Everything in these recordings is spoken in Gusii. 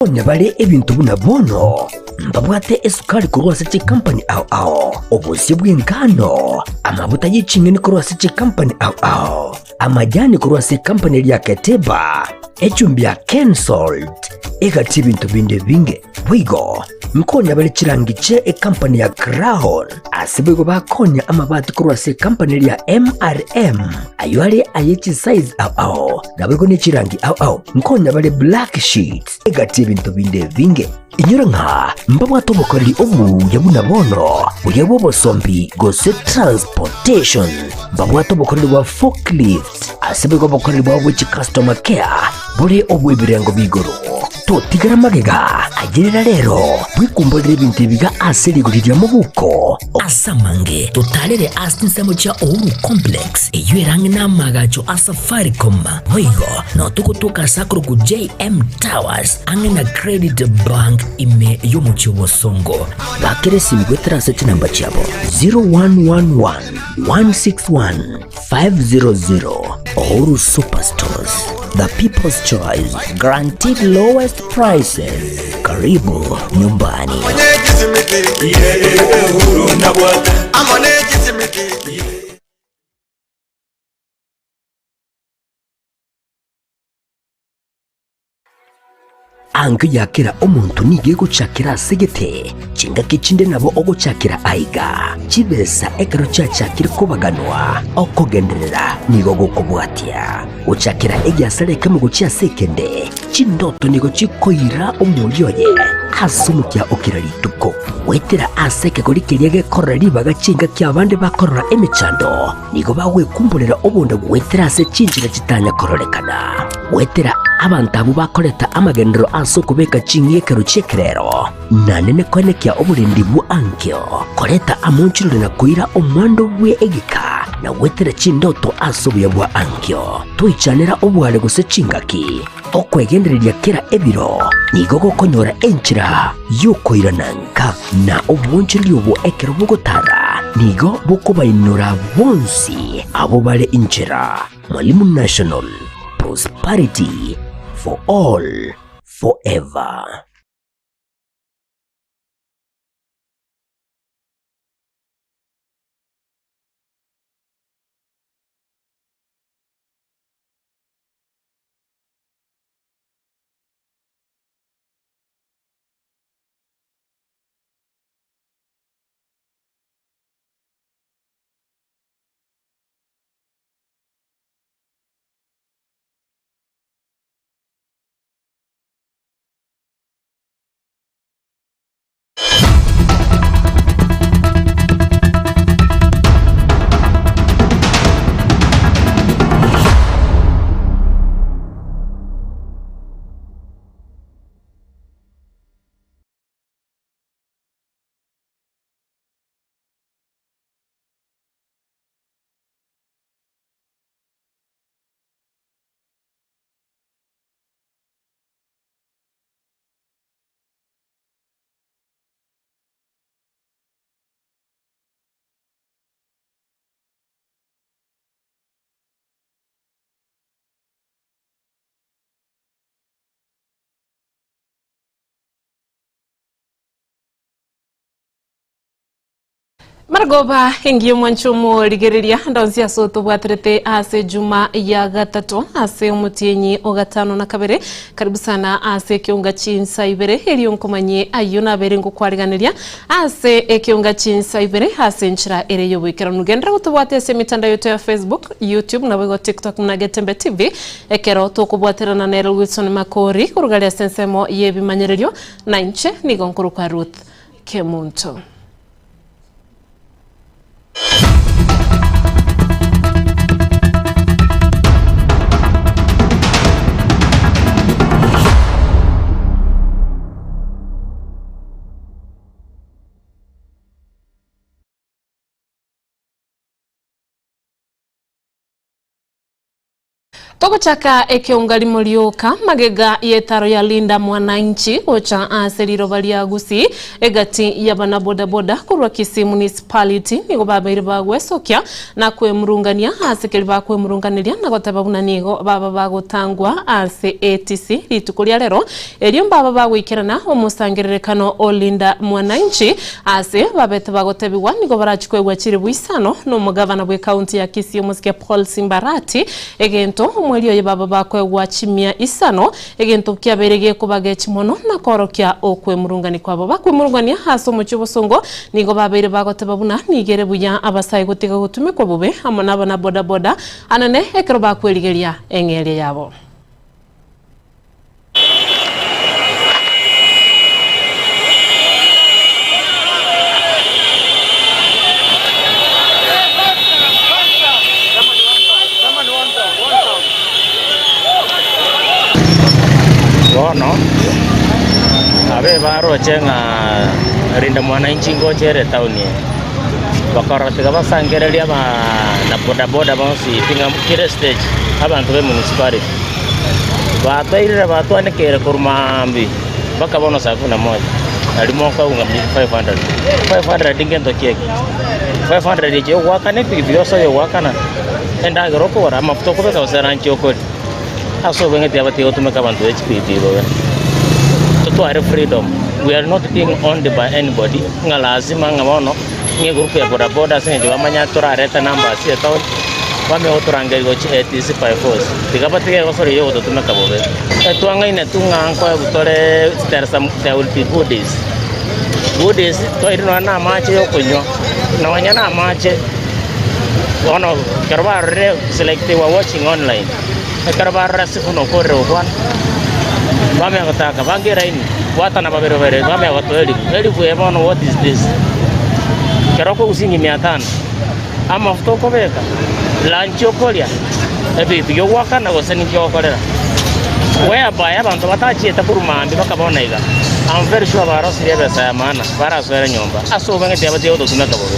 Onye bare ebinto buna bono, mbabwate esukari korwa ase chikampani ao ao, obosie bw'engano, amabuta ye ching'eni korwa ase chikampani ao ao, amajani korwa ase ekampani eria ya Keteba, echumbi ya Kensalt, egati ebinto binde ebinge. Boigo nkonya bare chirangi chie ekampani ya Crown, ase boigo bakonya amabati korwa ase ekampani eria ya MRM, ayio are aye chisize ao ao, naboigo ne chirangi ao ao. Nkonya bare black sheets, egati ebinto binde ebinge. Inyora ng'a mbabwate obokoreri obuya buna bono, boria bw'obosombi gose transportation. Mbabwate obokoreri bwa forklift, ase boigo obokoreri bwabo bwe chicustomer care bore obw'ebirengo b'igoro. Totigera magega, ayerera rero, bwekumborere ebinto ebiga ase rigori ria mobuko. Ase amange totarere ase chinsemo chia Uhuru Complex, eyio ere ang'e n'amaagacho a Safaricom. Boigo nao togotoka ase akorokwa JM Towers ang'e na Credit Bank ime y'omochie o Bosongo. Bakera esimi goetera ase chinamba chiabo 0111 161 500 Uhuru Superstores, the people's choice, guaranteed lowest prices. Karibu nyumbani. Ango ya kera omonto nigo egochakera ase gete, chingaki chinde nabo ogochakera aiga. Chibesa ekero chiachakire kobaganwa, okogenderera nigo gokobwatia. Gochakera egiasara ekemo gochia ase ekende, chindoto nigo chikoira omoria oye ase omokia o kera rituko. Goetera ase ekegori keria gekorora ribaga chingaki abande bakorora emechando, nigo bagwekumborera obonda goetera ase chinchera chitanya kororekana. Goetera abanto abwo bakoreta amagenderero ase okobeka ching'ekero chi'ekerero, na nene koenekia oborendi bwa ankio, koreta amonchorori na koira omwando bwe egeka, na goetera chindoto ase obuya bwa ankio. Toichanera obware gose chingaki, okwegendereria kera ebiro nigo gokonyora enchera y'okoirana nka, na obwonchoreri obwo ekero bogotara nigo bokobainora bonsi abwo bare inchera. Mwalimu National, prosperity for all forever. Maragoba engiya omwancho omorigereria ndonsi ase otobwaterete ase ejuma ya gatato ase omotienyi o gatano na kabere karibu sana ase ekeunga chinsa ibere erio nkomanyie ayio nabere ngokwariganeria ase ekeunga chinsa ibere ase enchera ere y'oboikeranu genderera gotobwatia ase emitandao yaito ya Facebook, YouTube naboigo TikTok buna Getembe TV ekero tokobwaterana nere Wilson Makori korugaria ase ensemo y'ebimanyererio na inche nigo nkorokwa Ruth Kemunto. Togochaka ekeunga rimo rioka magega y'etaro ya Linda Mwananchi gocha ase riroba ria Gusii egati y'abana bodaboda korwa Kisii Municipality nigo babeire bagwesokia na kwemurungania ase keria bakwemurunganeria na goteba buna nigo baba bagotangwa ase ATC rituko ria rero erio mbaba bagoikerana omosangererekano o Linda Mwananchi ase babete bagotebigwa nigo barachie koegwa chiribu isano nomogavana bw'ecounty ya Kisii omosike Paul Simbarati Egento omweri oye baba bakoegwa chimia isano, egento kiabeire gekobagechi mono na koorokia okwemurungania kwabo. Bakwemurungania ase omochie obosongo, nigo babeire bagoteba buna nigo ere buya abasae gotiga gotumekwa bobe amo nabana bodaboda anene ekero bakwerigeria eng'eria yabo. Bono abe baroche ng'a Linda Mwananchi ngocha ere etaoni eye, bakarora tiga basangererie abana bodaboda bonsi pi ng'a kera estage, abanto ba emunicipality. Batairire batwanekeire korwa maambia mpaka bono saa kumi na moja, aria mokoigwa ng'a 500. 500 ngento ki eke? 500 echi ogoakana epikipiki osoe ogoakana, endagera okogora, amafuta okobeka gose eranchi okoria. Ase obweng'e tiga gotumeka abanto be chipikipiki bobe. Totware freedom, we are not being owned by anybody ng'a lazima ng'a bono. Ng'a egroup ya bodaboda ase eng'encho bamanya torarete numbers etown, bamanye gotorangeria gochia ATC by force. Tiga batige egosori eyio ogototumeka bobe. Etwang'ainetwe ng'a nkoegwa tore there some there will be goodies. Goodies twairwe nonya na amache ya okonywa, nonya na amache bono ekero barorire it's like they were watching online, ekero barora ase buna okorire gokwana, bamanya gotaka bange eraini, bwatana babere babere bamanya gotoa elifu, elifu eye bono what is this? Ekero okogusia mia tano, amafuta okobeka, lunch okoria, ebinto ogoakana gose ninki ogokorera. Whereby abanto batachiete korwa maambia mpaka bono iga, I'm very sure barosirie ebesa ya maana barasoere nyomba ase obweng'e tiabatiga gototumeka bobe.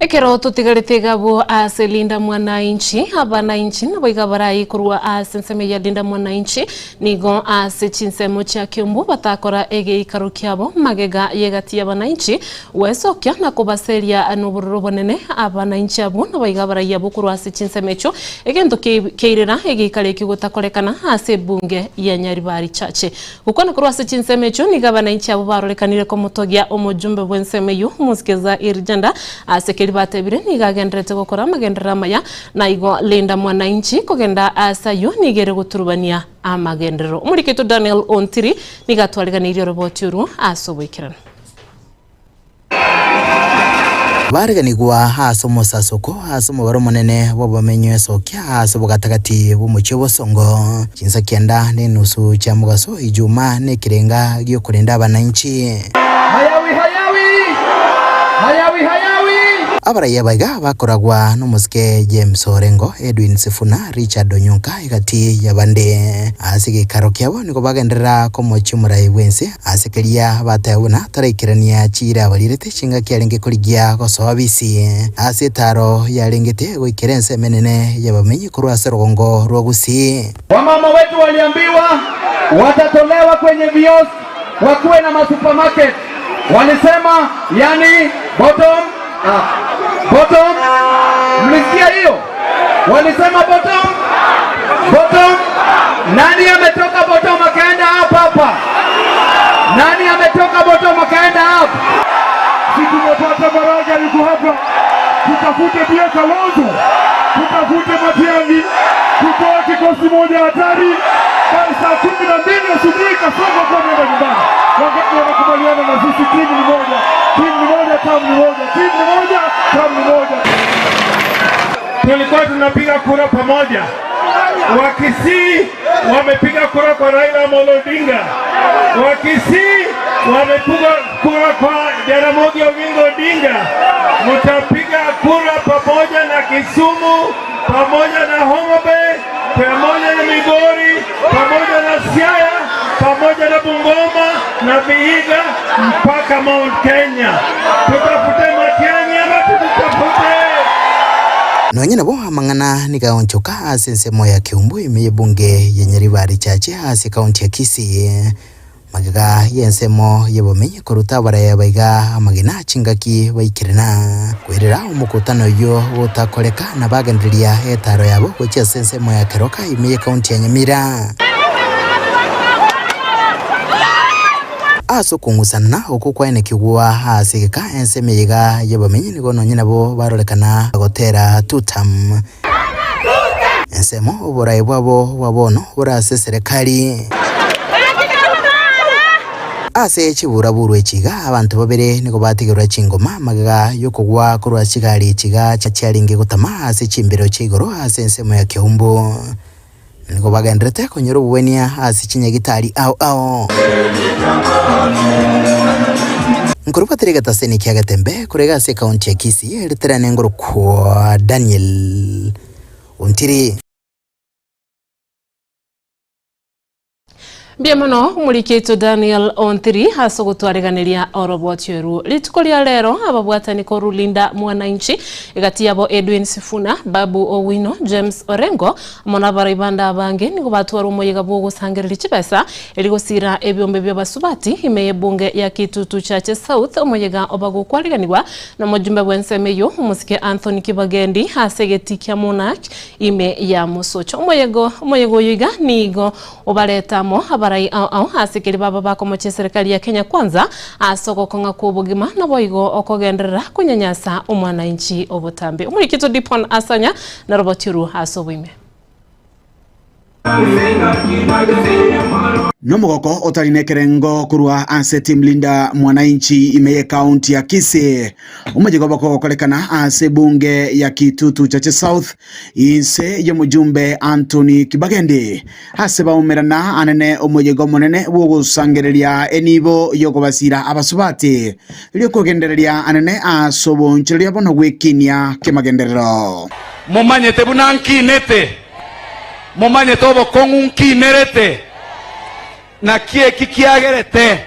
Ekero totigarete iga abwo ase Linda Mwananchi, abanainchi nabo iga barayi korwa ase ensemo ya Linda Mwananchi, nigo ase chinsemo chia Kiambu batakora egeikaro kiabo magega y'egati y'abanainchi gwesokia na kobaseria nobororo obonene. Abanainchi abwo nabo iga barayi abwo korwa ase chinsemo echio, egento keirera egeikaro ekio gotakorekana ase ebunge ya Nyaribari Chache. Gokwana korwa ase chinsemo echio nigo abanainchi abwo barorekanire komotogia omojumbe bw'ensemo eyio, omosike Zair Janda, ase keria batebire nigo agendererete gokora amagenderero amaya, na igo Linda Mwananchi kogenda aase ayio nigo ere goturubania amagenderero. Omoriki oito Daniel Ontiri nigo atwariganeirie oroboti orwo ase oboikeranu. Bareganigwa ase omosasoko ase omobaro omonene bw'abamenyi esokia ase obogatagati bw'omochie obosongo, chinsa kianda na enusu chia mogaso Ijumaa nekerenga gi'okorenda abananchi. Hayawi hayawi! Hayawi hayawi! Abaraiya abaiga bakoragwa nomosike James Orengo, Edwin Sifuna, Richard Onyonka egati y'abande. Ase egeikaro kiabo nigo bagenderera komochia omorai bw'ense Ase keria bateba buna taraikerania chiira abarirete chingaki arenge korigia gosoa bisi ase etaaro yarengete goikera ensemo enene y'abamenyi korwa ase orogongo rwa Gusii. Wamama wetu waliambiwa watatolewa kwenye viosk wakuwe na masupermarket, walisema yani bottom up, bottom. Mlisikia hiyo? Walisema bottom, bottom. Nani ametoka bottom akaenda up hapa? Nani ametoka bottom akaenda up? Si tumepata Maraga yuko hapa, tutafute pia Kalonzo, tutafute Matiang'i, tutoe kikosi moja hatari by saa 12 asubuhi Kasongo kwa ameenda nyumbani. Wangapi wanakubaliana na sisi? Timu ni moja, timu ni moja, tamu ni moja, timu ni moja, tamu ni moja. Tulikuwa tunapiga kura pamoja. Wakisii wamepiga kura kwa Raila Amolo Odinga, Wakisii wamepiga kura kwa Jaramogi Oginga Odinga. Mtapiga kura pamoja na Kisumu, pamoja na Homa Bay. pamoja na Migori, pamoja na Siaya, pamoja na Bungoma na Vihiga mpaka Mount Kenya. Tutafute Matiang'i ama tutafute Nonye nabo amang'ana nigo aonchoka ase ensemo ya Kiumbu ime y'ebunge ya Nyaribari Chache ase ekaunti ya Kisii. Magega y'ensemo y'obomenyi koruta abaraya baiga amagena chingaki baikire na kwerera omokutano oyio gotakoreka na bagendereria etaaro yabo gochia ase ensemo ya Keroka ime y'ekaunti ya Nyamira. Ase okong'usanana okwo kwaenekigwa ase egeka ensemo eyeiga y'obomenyi nigo nonye nabo barorekana gotera tutam. Ensemo oboraai bwabo bwa bono bore ase eserekari. Ase chiburaburu echi iga abanto babere nigo batigerwa chingoma magega y'okogwa korwa chigari chiga chiarenge gotama ase chimbero chia igoro ase ensemo ya Keumbu. Nigo bagendererete konyora obogwenia ase chinyagitari ao ao. Nkorobwatera egetaseni kia Getembe korega ase ekaunti ya Kisii eriterane ngorokwa Daniel Ontiri. Mbuya mono omoriki oito Daniel Ontiri ase ogotwareganeria oroboti oru. Rituko ria rero ababwatani korwa Linda Mwananchi egati yabo Edwin Sifuna, Babu Owino, James Orengo amo nabarai bande abange nigo batwara omoyega bw'ogosangereria chibesa eri gosiira ebiombe bi'abasubati ime y'ebunge ya Kitutu Chache South omoyega oba gokwariganigwa nomojumbe bw'ensemo eyio omosike Anthony Kibagendi ase egetii kia Monarch ime ya Mosocho. Omoyega omoyega oyo iga nigo Obarete amo abarai ao ao ase keria baba bakomochia eserekari ya Kenya Kwanza ase ogokong'a kw'obogima naboigo okogenderera konyanyasa omwananchi obotambe. Omorikito Dipon Asanya naroboti oru ase oboime. Nomogoko otari nekerengo korwa ase Team Linda Mwananchi ime y'ecounty ya Kisii. Omoyega obokogokorekana ase ebunge ya Kitutu Chache South Inse y'omojumbe Anthony Kibagendi, ase baumerana anene omoyega omonene bw'ogosangereria enibo y'okobasiira abasubati, erio kogendereria anene ase oboonchoreria bono gw'ekinia ki'amagenderero. Momanyete buna nkinete, momanyete obokong'u nkinerete, naki eki kiagerete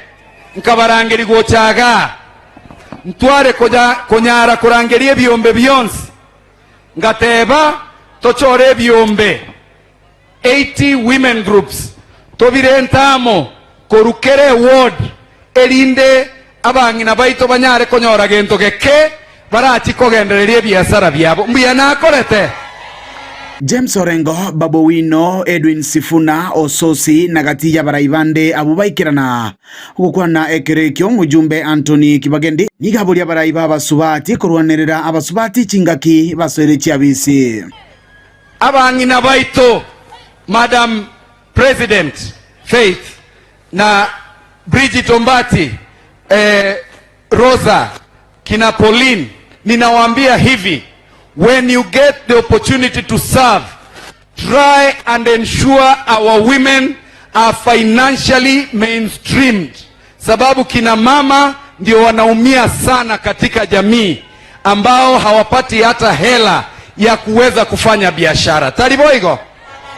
nkabarangeria gocha igaa, ntware konyara korangeria ebiombe bionsi. Ngateba, Tochore ebiombe 80 women groups, tobirente amo korwa kera eward, erinde abang'ina baito banyare konyora gento geke barachie kogendereria ebiasara biabo. Mbuya nakorete? James Orengo, Babu Owino, Edwin Sifuna, Osotsi, na gati y'abarai bande abwo baikerana Gokwana ekero ekio omojumbe Antony Kibagendi nigo aboria abarai b'abasubati korwanerera abasubati chingaki basoire chiabisi. Abang'ina baito Madam President Faith na Bridget Ombati eh, Rosa kina Pauline ninawaambia hivi when you get the opportunity to serve Try and ensure our women are financially mainstreamed, sababu kina mama ndio wanaumia sana katika jamii ambao hawapati hata hela ya kuweza kufanya biashara. Tariboigo.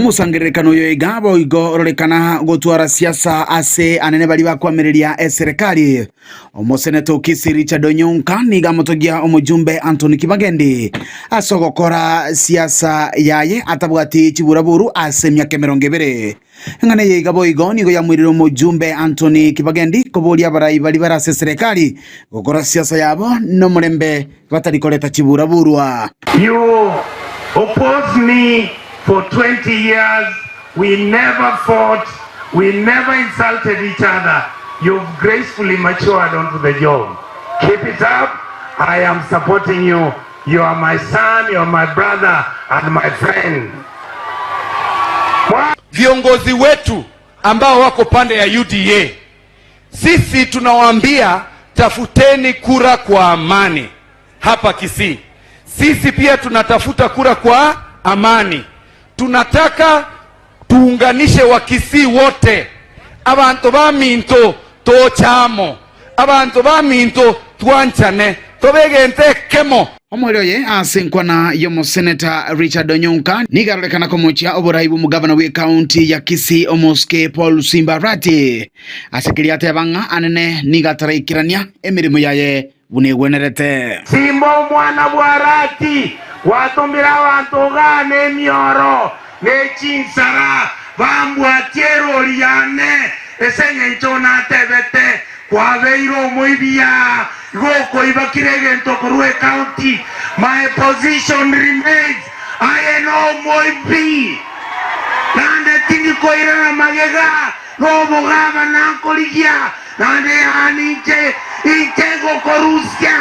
Omosangererekano oyo iga boigo ororekana gotwara siasa ase anene baria bakoamereria eserekari. Omoseneta o Kisii Richard Onyonka nigo amotogia omojumbe Anthony Kibagendi ase ogokora siasa yaye atabwati chiburaburu ase emiaka emerongo ebere. Eng'ana eye iga boigo nigo yamoirire omojumbe Anthony Kibagendi koboria abarai baria bare ase eserekari gokora siasa yabo nomorembe batari koreta chiburaburwa. You opposed me for 20 years We never fought, we never insulted each other. You've gracefully matured onto the job. Keep it up. I am supporting you. You are my son, you are my brother and my friend. Viongozi wetu ambao wako pande ya UDA, sisi tunawaambia tafuteni kura kwa amani hapa Kisii. Sisi pia tunatafuta kura kwa amani. Tunataka tuunganishe Wakisii wote, abanto baminto toche amo, abanto baminto twanchane, tobe egento ekemo. Omweri oye ase enkwana y'omoseneta Richard Onyonka nigo arorekana komochia oborai bw'omogavana bw'ekaunti ya Kisii Omosike Paul Simba Arati ase keria ateba ng'a anene nigo ataraikerania emeremo yaye buna egwenerete. Simba omwana bw'Arati, gwatomire abanto igaa nemioro ne chinsara, bambwatie erori yane, ase engencho natebete, Kwabeire omoibi aa, igo okoiba kera egento korwa ecounty, my position remains, aye nomoibi, naende tindi koirana magega, nobogabana nkorigia, naende yaani inche, inche ngokorusia,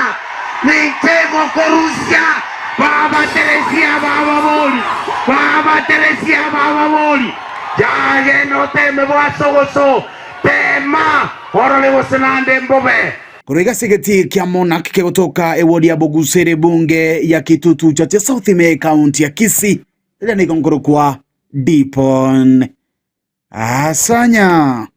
ninche ngokorusia, Baba Teresia bababori, Baba Teresia bababori, yagenda oteme bwasogoso, Teema, orore gose naende mbobe. Korwa iga ase egetii kia Monarch kegotoka ewodi ya Bogusu ere ebunge ya Kitutu Chache South ime ekaunti ya Kisii, riria nigo nkorokwa Dipon Asanya.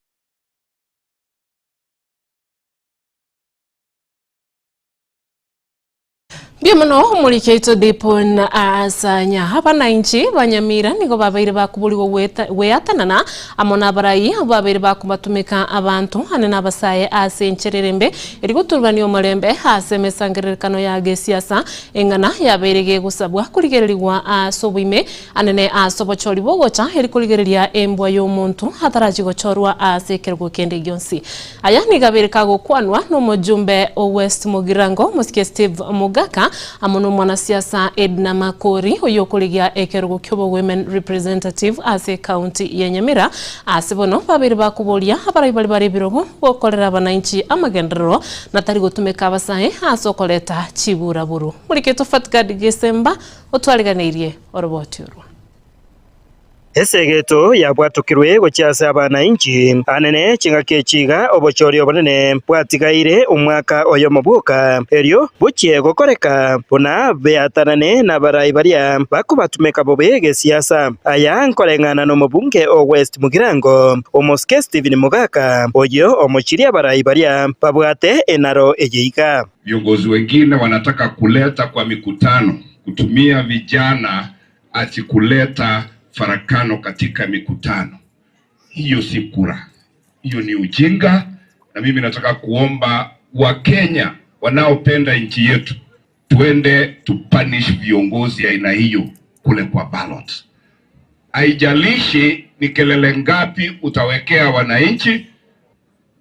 Mbuya mono omoriki oito Dipon Asanya. Abanainchi ba Nyamira nigo babeire bakoborigwa gweatanana amo nabarai abwo babeire bakobatumeka abanto ane nabasae ase enchera ere embe eri goturubania omorembe ase emesangererekano ya gesiasa eng'ana yabeire gegosabwa korigererigwa ase oboime anene ase obochori bogocha eri korigereria embwa y'omonto atarachi gochorwa ase ekerogo kende gionsi. Aya nigo abeire kagokwanwa nomojumbe o West Mugirango, Omosike Steve Mogaka, amo nomwanasiasa Edna Makori, oyio okorigia ekerogo kiobo Women Representative ase ecounty ya Nyamira. Ase bono babeire bakoboria abarai baria bare ebirogo gokorera abanainchi amagenderero na tari gotumeka abasae ase okoreta chiburaburu. Moriketwe Fatgard Gesemba otwariganeirie oroboti orwo. Esegeto yabwatokirwe gochia ase abanainchi anene chingaki echi iga obochori obonene bwatigaire omwaka oyomo bwoka, erio bochie gokoreka buna beatanane nabarai baria bakobatumeka bobe gesiasa. Aya nkoreng'ana nomobunge o West Mugirango, Omosike Stephen Mogaka, oyio omochirie abarai baria babwate enaro eye iga. Viongozi wengine wanataka kuleta kwa mikutano kutumia vijana ati kuleta farakano katika mikutano. Hiyo si kura, hiyo ni ujinga. Na mimi nataka kuomba Wakenya wanaopenda nchi yetu, tuende tupunish viongozi aina hiyo kule kwa ballot. Haijalishi ni kelele ngapi utawekea wananchi,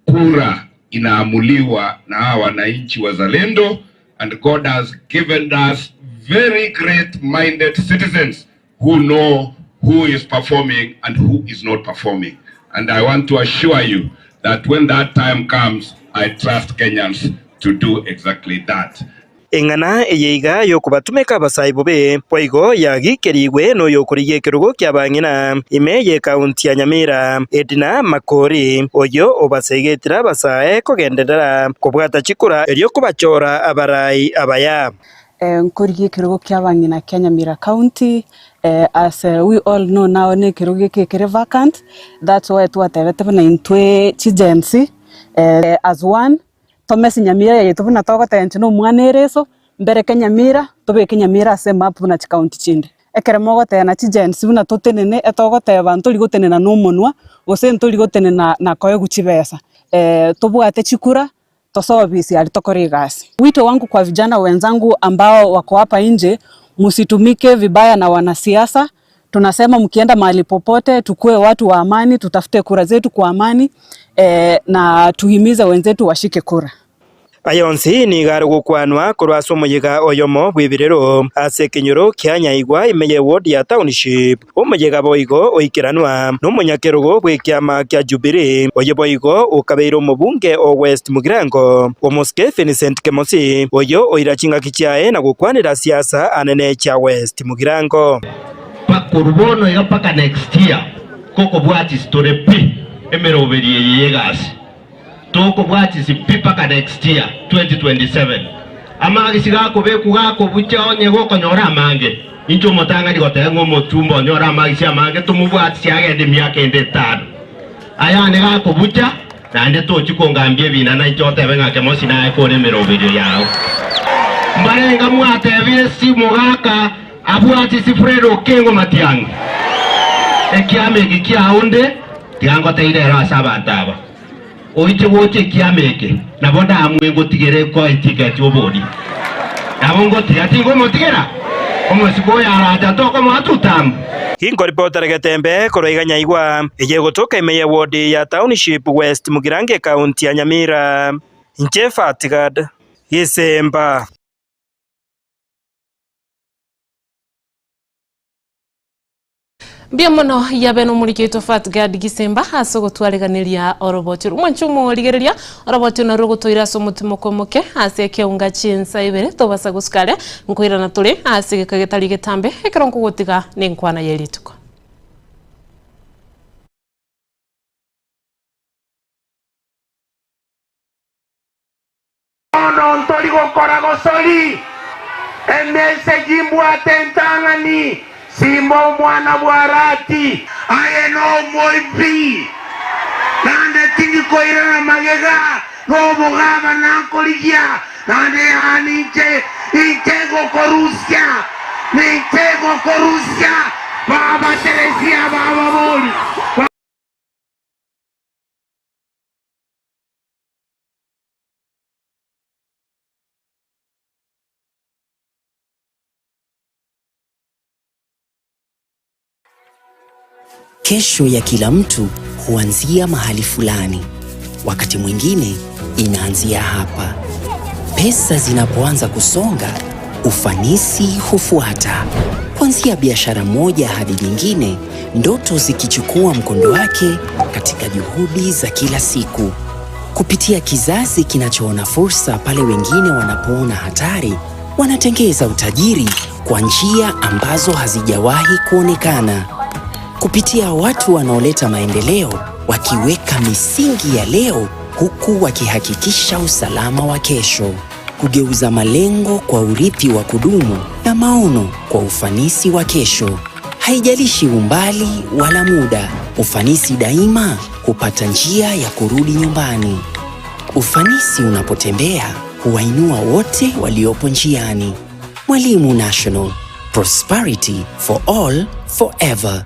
kura inaamuliwa na hawa wananchi wazalendo, and God has given us very great minded citizens who know who is performing and who is not performing. And I want to assure you that when that time comes, I trust Kenyans to do exactly that. Eng'ana eye iga y'okobatumeka abasae bobe, boigo yagikerigwe noyokorigia ekerogo ki'abang'ina ime y'ekaunti ya Nyamira, Edna Makori, oyio obasegetire abasae kogenderera kobwata chikura erio kobachora abarai abaya. Nkorigia ekerogo ki'abang'ina kia Nyamira County, as we all know now nekerogo eke ekere vacant, that's why twatebete buna intwe chi-Gen Z as one. Tomesi Nyamira yaito buna togoteba inche nomwana ere iso, mbereke Nyamira, tobeke Nyamira ase emap buna chikaunti chinde. Ekero mogoteba na chiGen-Z buna totenene etogoteba ntori gotenena na omonwa, gose ntori gotenena na koegwa chibesa, tobwate chikura, tosoe ofisi aria tokore egasi. Wito wangu kwa vijana wenzangu ambao wako hapa nje, msitumike vibaya na wanasiasa, Tunasema mkienda mahali popote, tukue watu wa amani, tutafute kura zetu kwa amani eh, na tuhimize wenzetu washike kura. Aya onsi nigo are gokwanwa korwa ase omoyega oyomo bw'ebirero ase ekenyoro kia Nyaigwa ime y'eward ya Township. Omoyega boigo oikeranwa nomonyakerogo bw'ekiama kia Jubilee, oyo boigo okabeire omobunge o West Mugirango, Omosike Vincent Kemosi, oyo oira chingaki chiaye na gokwanera siasa anene chia West Mugirango. Korwa bono iga mpaka next year kokobwatisi tore pi emeroberi eye yegasi. Tokobwatisi pi mpaka next year 2027. Amagisi gakobekwa gakobucha onye gokonyora amange. Inche omotang'ani goteba ng'a omochumba onyore amagisi amange tomobwatisi agende emiaka ende etano. Ayane gakobucha naende tochi kongambia ebina nainche otebe ng'a Kemosi naye kore emeroberio yao. Mbarenga mwatebire si mogaka abwatisi Fred Okengo Matiang'i? Ekiama eke kiao nde tiga ngoteire ero ase abanto aba. Oiche gocha ekiama eke, nabo ndamue ngotigere koa etiketi obori. Nabo ngotiga tingomotigera, omosike oyo arache tokomoa tutamu. Ginkoripotera getembe korwa iga Nyaigwa, eye egotoka ime ye ward ya Township West Mugirango ekaunti ya Nyamira. Inche Fatgad Gisemba. Mbuya mono yabe nomoriki oito Fatgad Gisemba ase ogotwareganeria oroboti oro. Mwanche omorigereria oroboti oro narwo rogotoira ase omotimoko omoke ase ekeunga chinsa ibere tobasa gosuka are nkoirana tore ase egeka getari getambe ekero nkogotiga nenkwana ye rituko. Bono ntori gokora gosori emesegi mbwate entang'ani, simba omwana bw'Arati. Aye nomoibi, naende tindi koirana magega, nobogaba nankorigia, naende yaani inche, inche ngokorusia, ninche ngokorusia, Baba Teresia, Baba bori. Kesho ya kila mtu huanzia mahali fulani. Wakati mwingine inaanzia hapa. Pesa zinapoanza kusonga, ufanisi hufuata. Kuanzia biashara moja hadi nyingine, ndoto zikichukua mkondo wake katika juhudi za kila siku. Kupitia kizazi kinachoona fursa pale wengine wanapoona hatari, wanatengeza utajiri kwa njia ambazo hazijawahi kuonekana. Kupitia watu wanaoleta maendeleo, wakiweka misingi ya leo huku wakihakikisha usalama wa kesho. Kugeuza malengo kwa urithi wa kudumu na maono kwa ufanisi wa kesho. Haijalishi umbali wala muda, ufanisi daima hupata njia ya kurudi nyumbani. Ufanisi unapotembea huwainua wote waliopo njiani. Mwalimu National, prosperity for all forever.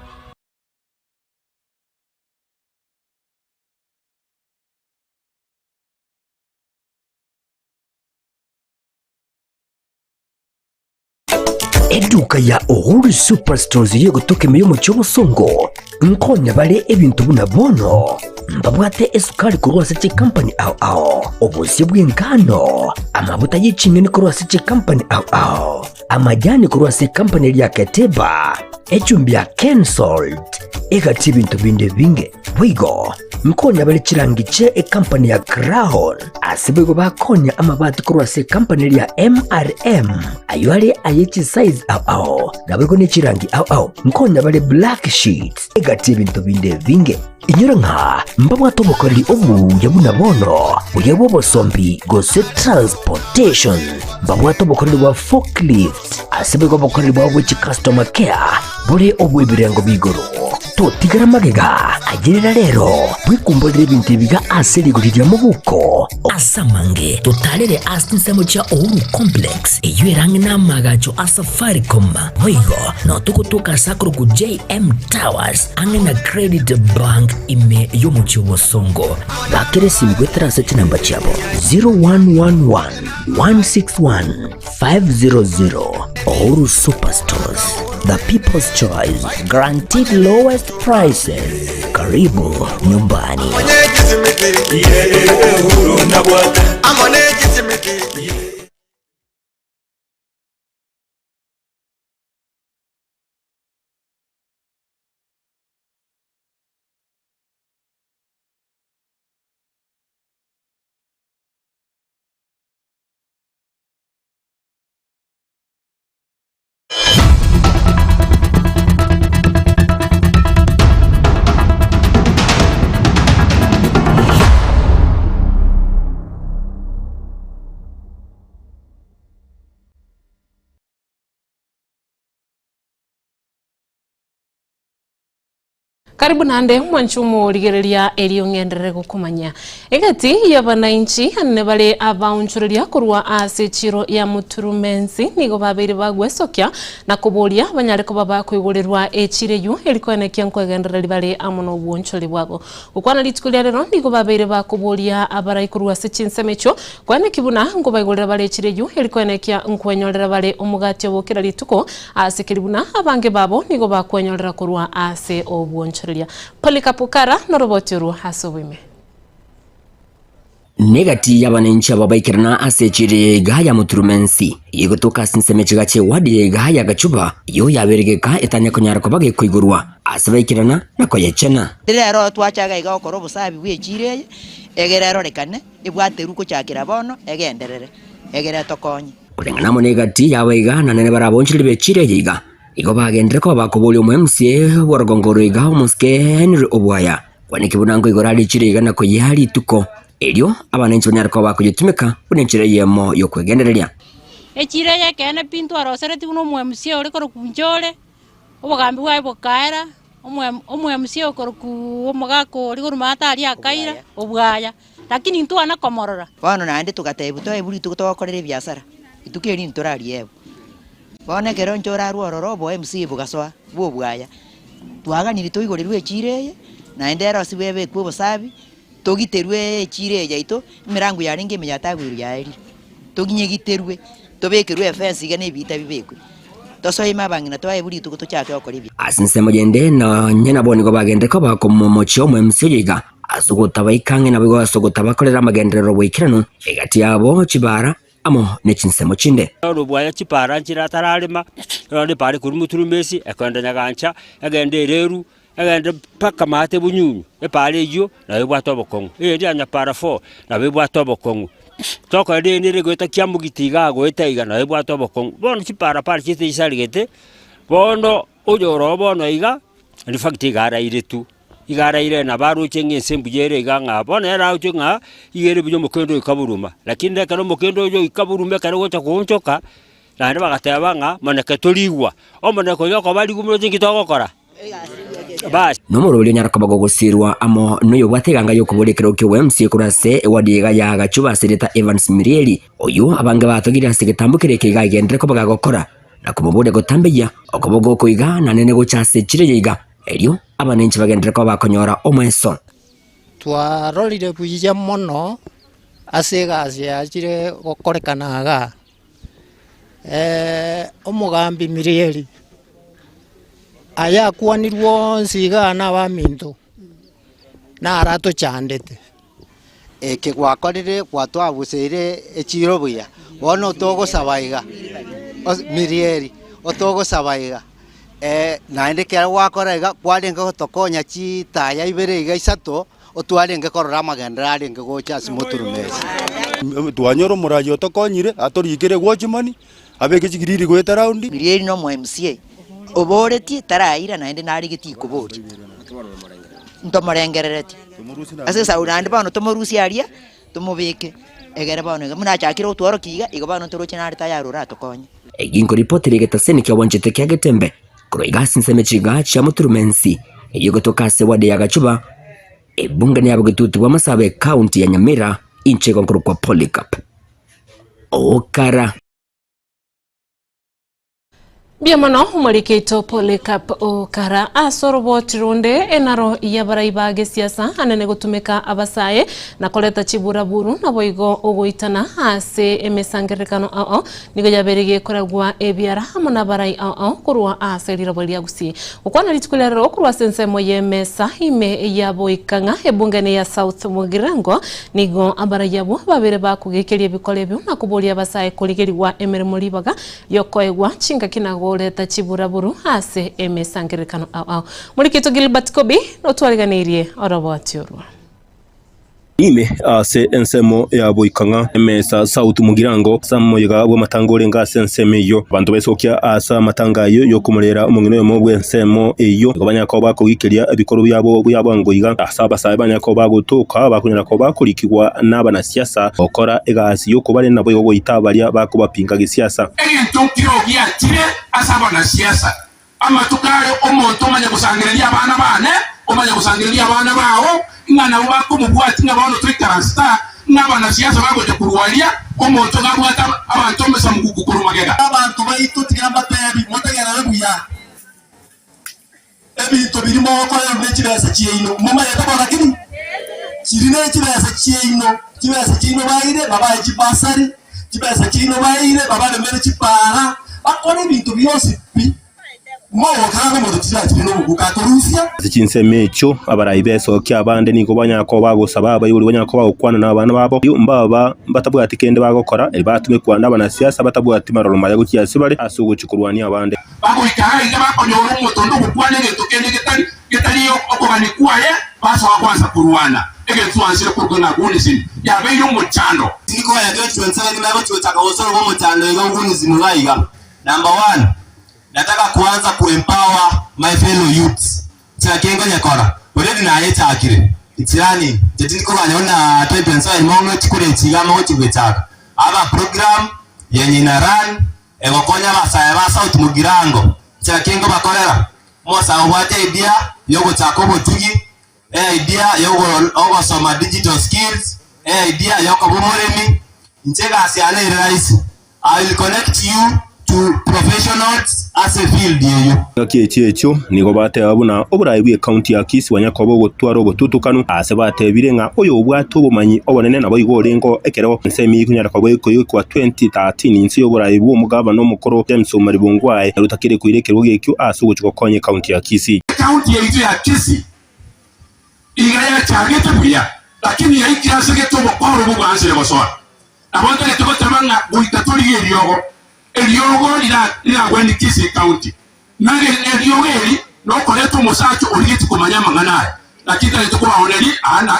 Eduka ya Uhuru Superstores y'egotoka ime y'omochie obosongo nkonya bare ebinto buna bono mbabwate esukari korwa ase chikampani ao ao, obosie bw'engano, amabuta ye ching'eni korwa ase chikampani ao ao, amajani korwa ase ekampani eria ya Keteba, echumbi ya Kensalt, egati ebinto binde ebinge. Boigo nkonya bare chirangi chie ekampani ya Crown, ase boigo bakonya amabati korwa ase ekampani eria ya MRM, ayio are aye chisize ao ao, naboigo ne chirangi ao ao. Nkonya bare black sheets, egati ebinto binde ebinge. Inyora ng'a mbabwate obokoreri obuya buna bono, buya bw'obosombi gose transportation. Mbabwate obokoreri bwa forklift, ase boigo obokoreri bwabo bwe chicustomer care bore obw'ebirengo b'igoro. Totigara magega, ayerera rero, bwekumborere ebinto ebiga ase rigori ria mobuko. Ase amange, totarere ase chinsemo chia Uhuru Complex, eyio ere ang'e n'amaagacho a Safaricom. Boigo, nao togotoka ase akorokwa JM Towers, ang'e na Credit Bank ime y'omochie o Bosongo. Bakera esimi goetera ase chinamba chiabo 0111 161 500 Uhuru Superstores, the people's choice, guaranteed lowest prices. Karibu nyumbani. Karibu naende mwanche omorigereria erio ng'enderere gokomanya. Egati y'abanainchi anene bare abaonchoreria korwa ase echiro ya Muturumensi nigo babeire bagwesokia na koboria banyare koba bakoigorerwa echiro eyio eri koenekia nkoegendereria bare amo nobwonchori bwabo. Gokwana rituko ria rero nigo babeire bakoboria abarai korwa ase chinsemo echio koenekia buna nkobaigorera bare echiro eyio eri koenekia nkwenyorera bare omogati obo kera rituko Ase keria buna abange babo nigo bakwenyorera korwa ase obwonchoreria. Polycarp Kara noroboti orwo ase oboime. Negati y'abanenchi aba baikerana ase echiro ya iga ya Muturumensi, egotoka ase ensemo echigacha ewadi ya iga ya Gachuba, eyio yabeire geka etanya konyara koba gekoigorwa ase baikerana na koyechena. Rero twachaga iga gokora obosabi bw'echiro eye, egere erorekane, ebwaterwe gochakera bono, egenderere, egere etokonye. Koreng'ana amo negati yabo iga na nere barabonchereri b'echiro eye iga, igo bagenderere koba bakoboria omoemsie bw'orogongo oro iga omosike Henry Obwaya, kwaneki buna nkoigora are echiro iga na koyia rituko erio abananchi banyare koba bakoyetumeka buna enchera eyemo y'okwegendereria. Echiro eye ekeene pi ntwaroseretie buna omoemsie ore korokwa Nchore, obogambi bwaye bokaera, omoem omoemsie okorokwa omogaka oria korwa maate aria akaira, Obwaya. Lakini intwana komorora. Bono naende togatebiwa toebwe rituko togokorera ebiasara, rituko eri ntorariebwe. Bono ekero inche orarwe ororo obo MC bogasoa bwa obwaya, twaganire toigorerwe echiro eye, naende erosibwe ebekwe obosabi, togiterwe echiro eye yaito, emerango yarenge ime yatagwirwe yaerire, toginyegiterwe, tobekerwe efence iga na ebiita bibekwe, tosoe ime abang'ina toebwe rituko tochake gokora ebiasara. Ase ensemo yende nonye nabwo nigo bagenderete koba komomochia omo MC oyo iga. Ase ogotabaika ang'e naboigo ase ogotabakorera amagenderero boikeranu egati yabo chibara amo ne chinsemo chinde. Orobwaya chipara nchire atararema, erore epara ekorwa Muturumesi ekogenda Nyagancha, egende Ereru, egende mpaka maate Bunyunyu, epara eyio nabo ebwate obokong'u. Eyende ya Nyapara four, nabo ebwate obokong'u. Tokorora eyende ere goeta Kiamogiti igaa goeta iga nabo ebwate obokong'u. Bono chipara para chiaito chisarigete, bono oyore oo bono iga, in fact iga arairetwe. Iga araire nabo aroche ng'a ense mbuya ere iga ng'a bono ere aroche ng'a iga ere buya omokendo oika buruma. Lakini ekero omokendo oyo oika buruma ekero ogocha koonchoka, naende bagateba ng'a moneke torigwa, omoneke oyo okoba rigwa moroche nki togokora? Baas. Nomorwori onyare koba gogosirwa amo noyobwate eganga y'okoboria ekerogo ki'oboMCA korwa ase ewadi iga ya Gachuba ase erieta Evans Mirieri, oyio abange batogire ase egetambo keria eke iga agenderere koba gagokora na komoboria gotambeyia okoboko oko iga nanene gocha ase echiro eye iga. Erio abanenchi bagenderere koba bakonyora omweso. Twarorire buya mono ase egasi yachire gokorekana igaa, omogambi Mirieri, aya akwanirwe onsi igaa na abaminto, naro atochandete. Eke gwakorire gwatwabuseire echiro buya, bono togosaba iga, Mirieri, otogosaba iga, naende ekero gwakora iga kwarenge gotokonya chitaya ibere iga isato, otwarenge korora amagenderero arenge gocha ase moturumesi. Twanyora omoraia otokonyire, atorikire watchman, abeke chigiriri goeta round. Mirieri na omo MCA, oboretie taraira naende narigetie koboria, ntomorengereretie. Ase esauri naende bono tomorusie aria, tomobeke, egere bono iga buna achakire gotworokia iga, igo bono ntoroche nare tayari oratokonye. Eginko ripoti ri'egetaseni kiagwanchete kia Getembe korwa iga ase ensemo chiga chia Muturumensi eyio egotoka ase ward ya Gachuba, ebunge ya bogetutu bwa Masaaba ecounty ya Nyamira inche igo nkorokwa Polycarp Okara. Mbuya mono omoriki oito Polycarp Okara. Ase oroboti ronde enaro y'abarai ba gesiasa anene gotumeka abasae na koreta chiburaburu naboigo ogoitana ase emesangererekano ao ao nigo yabeire gekoragwa ebiara amo nabarai ao ao korwa ase riroba ria Gusii. Gokwana rituko ria rero korwa ase ensemo y'emesa ime ya Boikang'a ebungene ya South Mugirango nigo abarai abwo babeire bakogekeria ebikora ebio na koboria abasae korigerigwa emeremo ribaga Yokoegwa chingaki na goreta chiburaburu ase emesangererekano ao ao. Morikito Gilbert Kobi notwariganeirie oroboti orwo. Ime ase ensemo ya Boikang'a, Emesa, South Mugirango, ase omoyega bw'amatanga orenge ase ensemo eyio. Abanto baisokia ase amatanga ayio y'okomorera omong'ina oyomo bw'ensemo eyio, nigo banyare koba bakogikeria ebikoro biabo bia bwango iga. Ase abasae banyare koba bagotoka, bakonyara koba bakorikigwa nabanasiasa gokora egasi y'okobarenda naboigo goita baria bakobapinga gesiasa. Egento nkero giachire ase abanasiasa. Amatuko are omonto omanye gosangereria abana baane, omanye gosangereria abana bao, ng'a nabwo bakomobwatia ng'a bono toikaransete aa, ng'a abanasiasa bagocha korwa aria, omonto iga abwate abanto omesamuguku korwa magega. Abanto baito tiga mbatebi, motegerere buya ebinto biria mogokorerwa ne chibesa chiaino. Momanyete bo lakini? Chiri ne chibesa chiaino, chibesa chiaino baire babae chibasari, chibesa chiaino baire babaremere chipaara, bakore ebinto bionsi pi. Mogokana nomonto chirachire nobokuka akorusia. Ase chinsemo echio abarai b'esokia abande nigo banyara koba bagosaba abaibori banyare koba bagokwana nabana babo, mbaba batabwati kende bagokora, erio batumekwa nabanasiasa batabwati maroro maya gochia ase bare ase ogochia korwania abande. Bagoika aiga bakonyora omonto onde ogokwana egento kende getari getari okogania kwaye, basoa kwansa korwana. Egento twansire korokwa ng'a Gunism yabeire omochando. Tindikonya 2027 nimegochigochaka gosoroka omochando iga Gunism iga iga. Number one, nataka kuanza ku empower my fellow youths. Nchera ki nkonyekora? Already nayechakire. It's running. Inche tindikoganya buna 2027 mong'e chikura echi iga mogochi gochaka. I have a program yenye ina run egokonya abasae ba South Mugirango. Nchera ki nkobakorera? Omosae obwate idea yogochaka obotugi, eidea yogosoma digital skills, eidea yokoba omoremi, inche egasi yane ere rahisi. I will connect you to professionals ase efield eyio. Engaki echio echio nigo bateba buna oboraai bw'ecounty ya Kisii bwanya koba ogotwara obotutukanu aase batebire ng'a oyobwate obomanyi obonene naboigo orenge ekero ensemo eyio ekonyara koba ekoigwa 2013 inse y'oboraai bw'omogabana omokoro James Omari Bongwae naro otakire koira ekerogo ekio ase ogochia gokonya ecounty ya Kisii. Ecounty yaito ya Kisii iga yachagete buya lakini yaikire ase gete obokoro bobwansire gosoa. Nabo ntagete goteba ng'a goika torigie eriogo, eriogo riragwenie Kisii County. Na eriogo eri nokoreta omosacha origetie komanya amang'ana aya. Naki ntagete kobaoneria,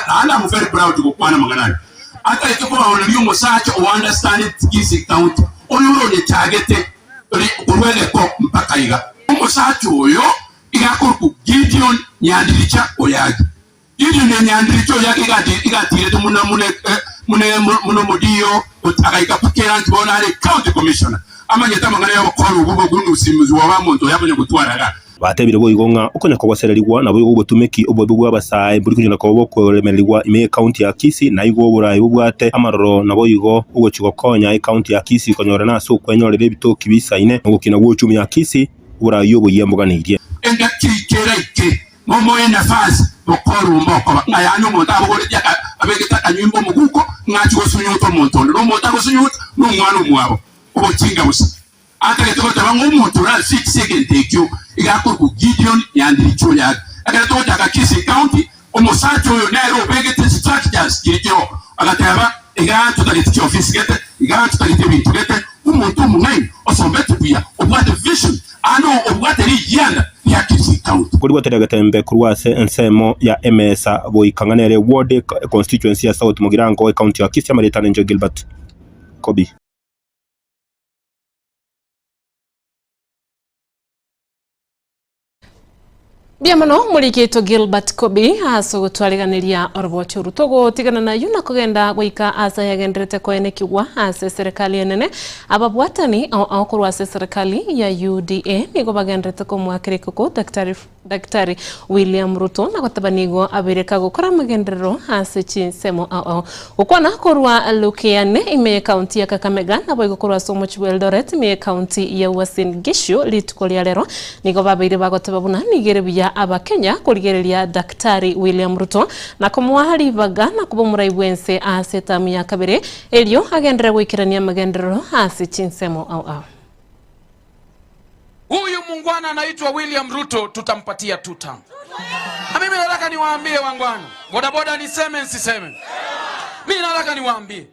naende am very proud gokwana amang'ana aya. Atagete kobaoneria omosacha o understand Kisii County, oyo oronyechagete korwa egeko mpaka iga. Omosacha oyo iga akorokwa Gideon Nyandiricha Oyagi. Gideoni enyandiritwe oyo igatiirete buna buna omodiyo, agaika Pukeranti bono are county commissioner, amanyete amang'ana y'obokora obwo bw'obunusimuzi bwa omonto oyo akonya gotwara iga. Batebire boigo ng'a okonya kogosererigwa naboigo obotumeki obobe bw'abasae mbori konya koba bokoremererigwa ime y'ecounty ya Kisii, na igo oboraai bobwate amaroro naboigo ogochia gokonya ecounty ya Kisii konyorana ase okwenyorera ebitoki bisaine na ogokina gw'ochumi ya Kisii oboraai oboyia mboganeirie. Engaki keraike Momoe nafasi mokorumba okoba ng'a yaani omonto abogoretie abegete akanyimba omoguko ng'a achie gosunyuta omonto onde, na omonto agosunyuta nomwana omwabo obochinga bosa. Atagete goteba ng'a omonto ore fix egento ekio iga akorokwa Gideon Nyandiricho oyare. Ekero togochaka Kisii County, omosacha oyo nere obegete structures chiria chiroo, agateba igaa totagete chiofisi gete, igaa totagete ebinto gete, omonto omong'aini osombete buya, obwate vision Aande obwate rigianda ria Kisii County. Korigwetera egetembe korwa ase ensemo ya emesa goika ng'a nere ward constituency ya South Mugirango ecounty ya Kisii amarieta nencho Gilbert Kobi. Mbuya mono morikito Gilbert Kobi ase ogotwariganeria oroboti oru. Togotigana nayio na kogenda goika ase ayagenderete koenekigwa ase eserekari enene. Ababwatani ao ao korwa ase eserekari ya UDA nigo bagenderete komoakera ekoko Daktari Daktari William Ruto na goteba nigo abeire kagokora amagenderero ase chinsemo ao ao. Gokwana korwa Lukiane ime y'ecounty ya Kakamega naboigo korwa ase omochie bwa Eldoret ime y'ecounty ya Uasin Gishu rituko ria rero nigo babeire bagoteba buna nigo ere buya abakenya korigereria Daktari William Ruto na komoa ribaga na koba omorai bwense ase etamu ya kabere erio agenderere goikerania amagenderero ase chinsemo ao ao. Huyu mungwana anaitwa William Ruto, tutampatia two term. Na mimi nataka niwaambie wangwana, bodaboda, niseme nsiseme? Mimi nataka niwaambie,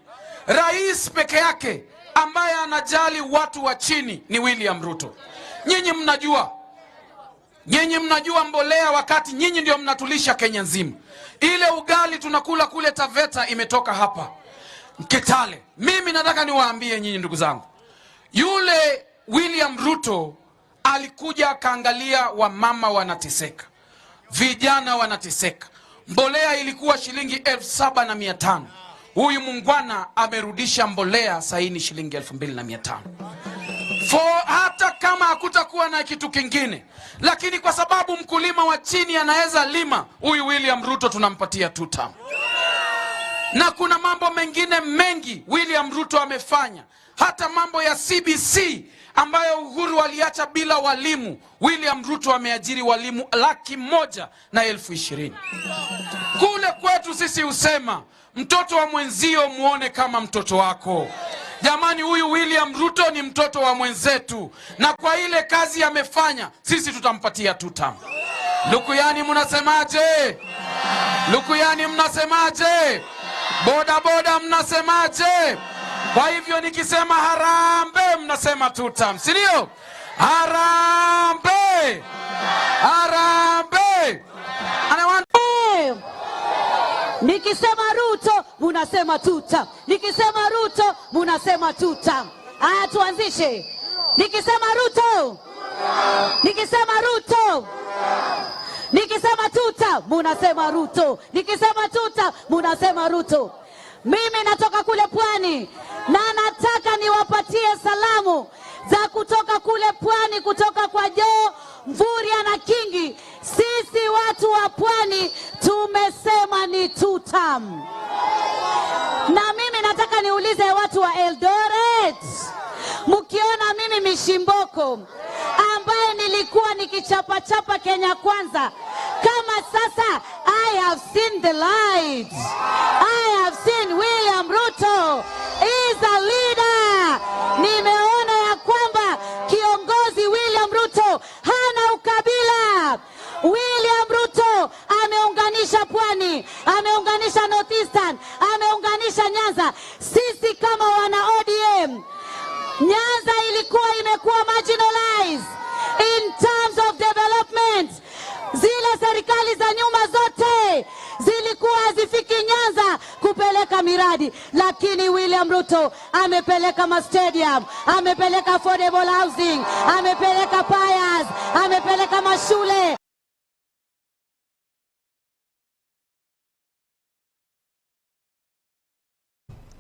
rais peke yake ambaye anajali watu wa chini ni William Ruto. Nyinyi mnajua, nyinyi mnajua mbolea, wakati nyinyi ndio mnatulisha Kenya nzima. Ile ugali tunakula kule Taveta imetoka hapa Kitale. Mimi nataka niwaambie nyinyi ndugu zangu, yule William Ruto alikuja akaangalia wamama wanateseka, vijana wanateseka. Mbolea ilikuwa shilingi 7,500. Huyu mungwana amerudisha mbolea saini shilingi 2,500. For hata kama hakutakuwa na kitu kingine, lakini kwa sababu mkulima wa chini anaweza lima, huyu William Ruto tunampatia two term. Na kuna mambo mengine mengi William Ruto amefanya, hata mambo ya CBC ambayo Uhuru aliacha bila walimu. William Ruto ameajiri walimu 120,000. Kule kwetu sisi husema mtoto wa mwenzio muone kama mtoto wako. Jamani, huyu William Ruto ni mtoto wa mwenzetu, na kwa ile kazi amefanya, sisi tutampatia two term. Lukuyani mnasemaje? Lukuyani mnasemaje? Boda boda mnasemaje? Kwa hivyo nikisema harambee, mnasema two term, si ndio? Harambee! Harambee! And I want Nikisema Ruto munasema tuta, nikisema Ruto munasema tuta. Aya, tuanzishe. Nikisema Ruto, nikisema Ruto, nikisema tuta munasema Ruto, nikisema tuta munasema Ruto. Mimi natoka kule pwani na nataka niwapatie salamu za kutoka kule pwani, kutoka kwa Joe Mvurya na Kingi. Sisi watu wa pwani tumesema ni two term. Na mimi nataka niulize watu wa Eldoret, mkiona mimi Mishimboko ambaye nilikuwa nikichapachapa Kenya Kwanza, kama sasa I have seen the light. I have seen William Ruto is a leader. Nimeona ya kwamba kiongozi William Ruto hana ukabila. William Ruto ameunganisha pwani, ameunganisha North Eastern, ameunganisha Nyanza. Sisi kama wana ODM, Nyanza ilikuwa imekuwa marginalized in terms of development. Zile serikali za nyuma zote zilikuwa hazifiki Nyanza kupeleka miradi, lakini William Ruto amepeleka ma stadium, amepeleka affordable housing, amepeleka payas, amepeleka mashule.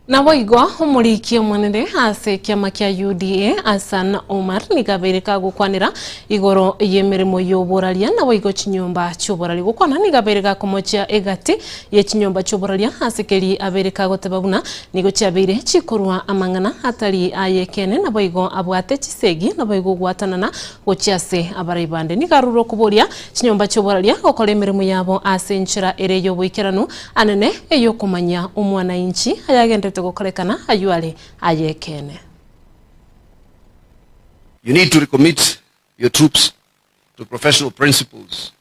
Naboigo omoriki omonene ase ekiama kia UDA Hassan Omar nigo abeire kagokwanera igoro y'emeremo y'oboraria naboigo chinyomba chioboraria gokwana nigo abeire gakomochia egati ye chinyomba chioboraria ase keri abeire kagoteba buna nigo chiabeire chikorwa amang'ana atari ayekene naboigo abwate chisegi naboigo gwatanana gochia ase abarai bande. Nigo arure okoboria chinyomba chioboraria gokora emeremo yabo ase enchera ere y'oboikeranu anene eyokomanya omwananchi ayagendete gokorekana aywo ayekene. You need to recommit your troops to professional principles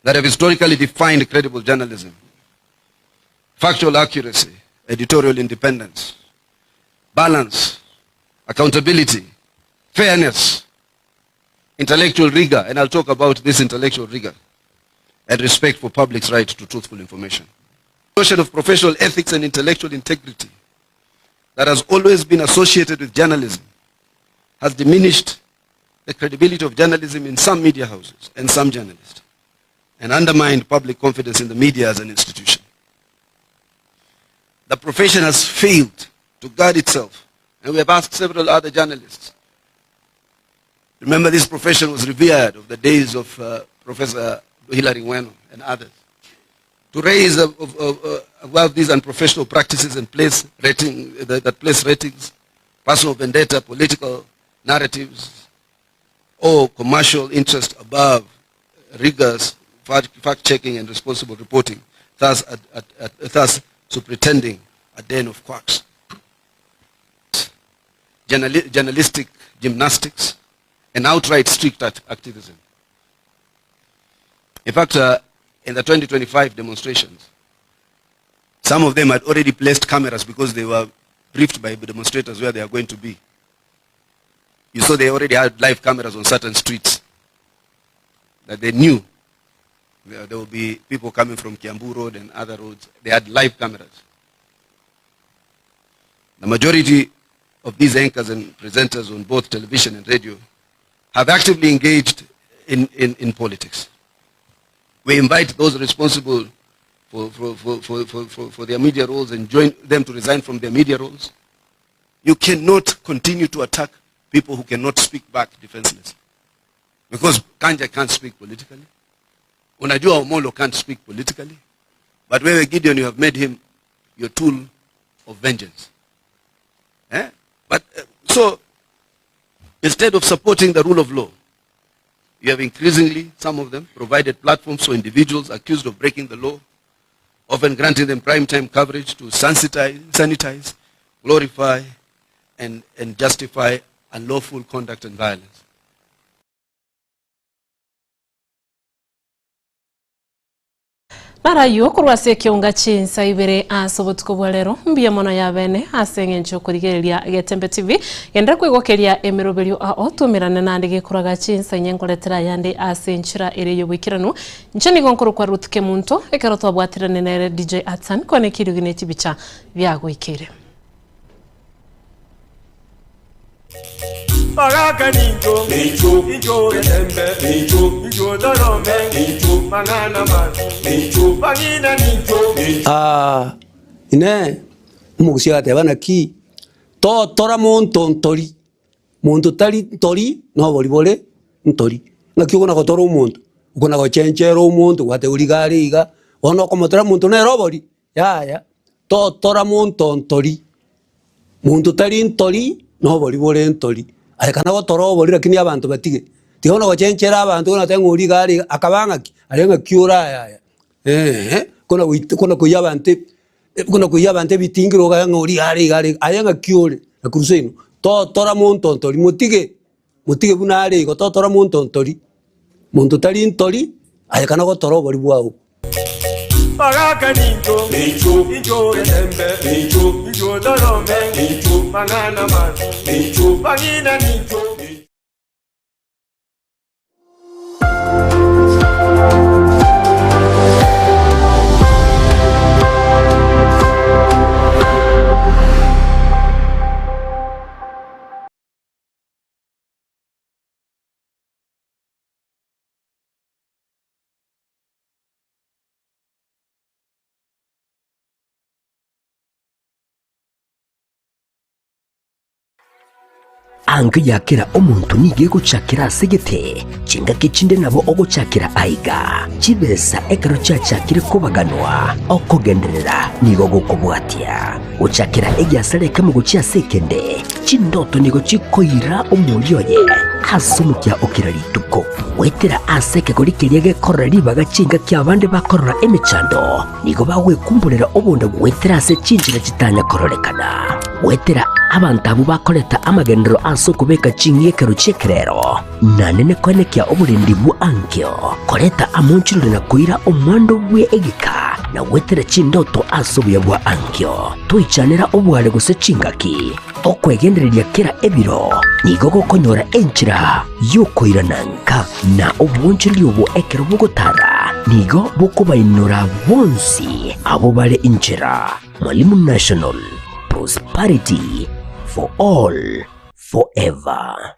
that have historically defined credible journalism. Factual accuracy, editorial independence, balance, accountability, fairness, intellectual rigor, and I'll talk about this intellectual rigor, and respect for public's right to truthful information. The notion of professional ethics and intellectual integrity that has always been associated with journalism has diminished the credibility of journalism in some media houses and some journalists, and undermined public confidence in the media as an institution. The profession has failed to guard itself, and we have asked several other journalists. Remember, this profession was revered of the days of Professor Hilary Ng'weno and others, to raise above these unprofessional practices and place rating, that place ratings, personal vendetta, political narratives, or commercial interest above rigorous fact-checking and responsible reporting, thus superintending a den of quacks. Journalistic gymnastics and outright strict activism. In fact, in the 2025 demonstrations, some of them had already placed cameras because they were briefed by the demonstrators where they are going to be. You saw they already had live cameras on certain streets that they knew there will be people coming from Kiambu Road and other roads. They had live cameras. The majority of these anchors and presenters on both television and radio have actively engaged in politics. We invite those responsible for their media roles and join them to resign from their media roles. You cannot continue to attack people who cannot speak back defenselessly. Because Kanja can't speak politically. Unajua Omolo can't speak politically. But wewe Gideon, you have made him your tool of vengeance. Eh? But uh, so instead of supporting the rule of law, you have increasingly, some of them, provided platforms for individuals accused of breaking the law, often granting them prime time coverage to sanitize, sanitize glorify, and, and justify unlawful conduct and violence. Narayio korwa ase ekeunga chinsa ibere ase obotuko bwa rero mbuya mono yabene ase eng'encho okorigereria Getembe TV genderera koigokeria emeroberio ao tumerane nande gekoraga chinsa inye nkoretera ayande ase enchera ere y'oboikeranu inche nigo nkorokwa Ruth Kemunto ekero twabwaterane nere DJ Atsan kwane ekiriogi ne chibicha biagoikeire. Bagaka nincho, nincho, nincho getembe, nincho, nincho torome, nincho, mang'ana mabi, nincho, bang'ina nincho, nincho. Aa, Inee, omogusia agateba, Naki totora monto ntori, monto tari ntori nobori bore ntori. Ng'aki okona gotora omonto? Okona gochenchera omonto gwateba origa are iga, bono okomotora omonto nere obori? Yaya, totora monto ntori, monto tari ntori, nobori bore ntori. Aye kana gotora obori lakini abanto batige. Tiga bono gochenchera abanto buna goteba ng'a oria iga are iga, akaba ng'aki? Aria ng'aki ore aya aya eeh, kona goit kona koiyia abanto kona koiyia abanto ebitingiro okaga ng'a oria iga are iga are iga, aye ng'aki ore? Nakorwa seino, totora monto ntori, motige. Motige buna are igo, totora monto ntori, monto tari ntori, aye kana gotora obori bwao. Bagaka nincho, nincho, nincho getembe, nincho, nincho torome, nincho, mang'ana mabi, nincho, bang'ina nincho. Ango ya kera omonto nigo egochakera ase gete, chingaki chinde nabo ogochakera aiga. Chibesa ekero chiachakire kobaganwa, okogenderera nigo gokobwatia. Gochakera egiasara ekemo gochia ase ekende, Chindoto nigo chikoira omoria oye ase omokia o kera rituko, goetera ase ekegori keria gekorora ribaga chingaki abande bakorora emechando, nigo bagwekumborera obonda goetera ase chinchera chitanya kororekana. Goetera abanto abwo bakoreta amagenderero ase okobeka ching'igi ekero chi'ekerero, naende koenekia oborendi bwa ankio, koreta amonchorori na koira omwando bwe egeka, na goetera chindoto ase obuya bwa ankio. Toichanera obware gose chingaki, okwegendereria kera ebiro nigo gokonyora enchera y'okoirana nka, na obwonchoreria obwo ekero bogotara nigo bokobainora bonsi abwo bare inchera. Mwalimu National, prosperity for all forever.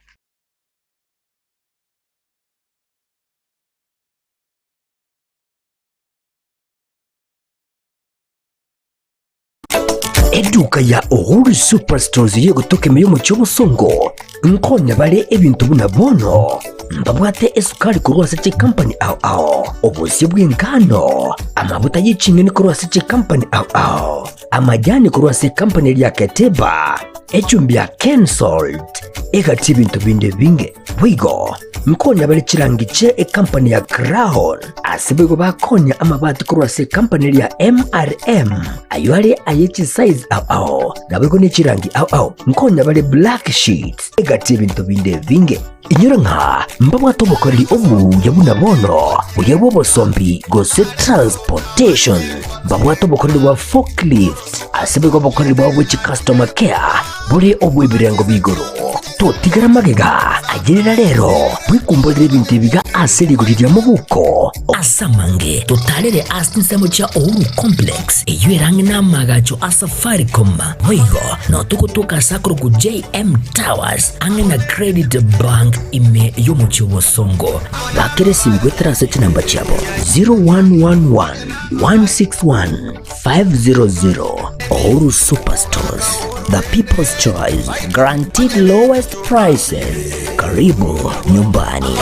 Eduka ya Uhuru Superstores y'egotoka ime y'omochie obosongo nkonya bare ebinto buna bono mbabwate esukari korwa ase chikampani ao ao, obosie bw'engano, amabuta ye ching'eni korwa ase chikampani ao ao, amajani korwa ase ekampani eria ya Keteba, echumbi ya Kensalt, egati ebinto binde ebinge. Boigo nkonya bare chirangi chie ekampani ya Crown, ase boigo bakonya amabati korwa ase ekampani eria ya MRM, ayio are aye chisize ao ao, naboigo ne chirangi ao ao. Nkonya bare black sheets, egati ebinto binde ebinge. Inyora ng'a mbabwate obokoreri obuya buna bono, buya bw'obosombi gose transportation. Mbabwate obokoreri bwa forklift, ase boigo obokoreri bwabo bwe chicustomer care bore obw'ebirengo b'igoro. Totigera magega, ayerera rero, bwekumborere ebinto ebiga ase rigori ria mobuko. Ase amange, totarere ase chinsemo chia Uhuru Complex, eyio ere ang'e n'amaagacho a Safaricom. Boigo, nao togotoka ase akorokwa JM Towers, ang'e na Credit Bank ime y'omochie o Bosongo. Bakera esimi goetera ase chinamba chiabo 0111 161 500. Uhuru Superstores. The people's choice, guaranteed lowest prices. Karibu nyumbani.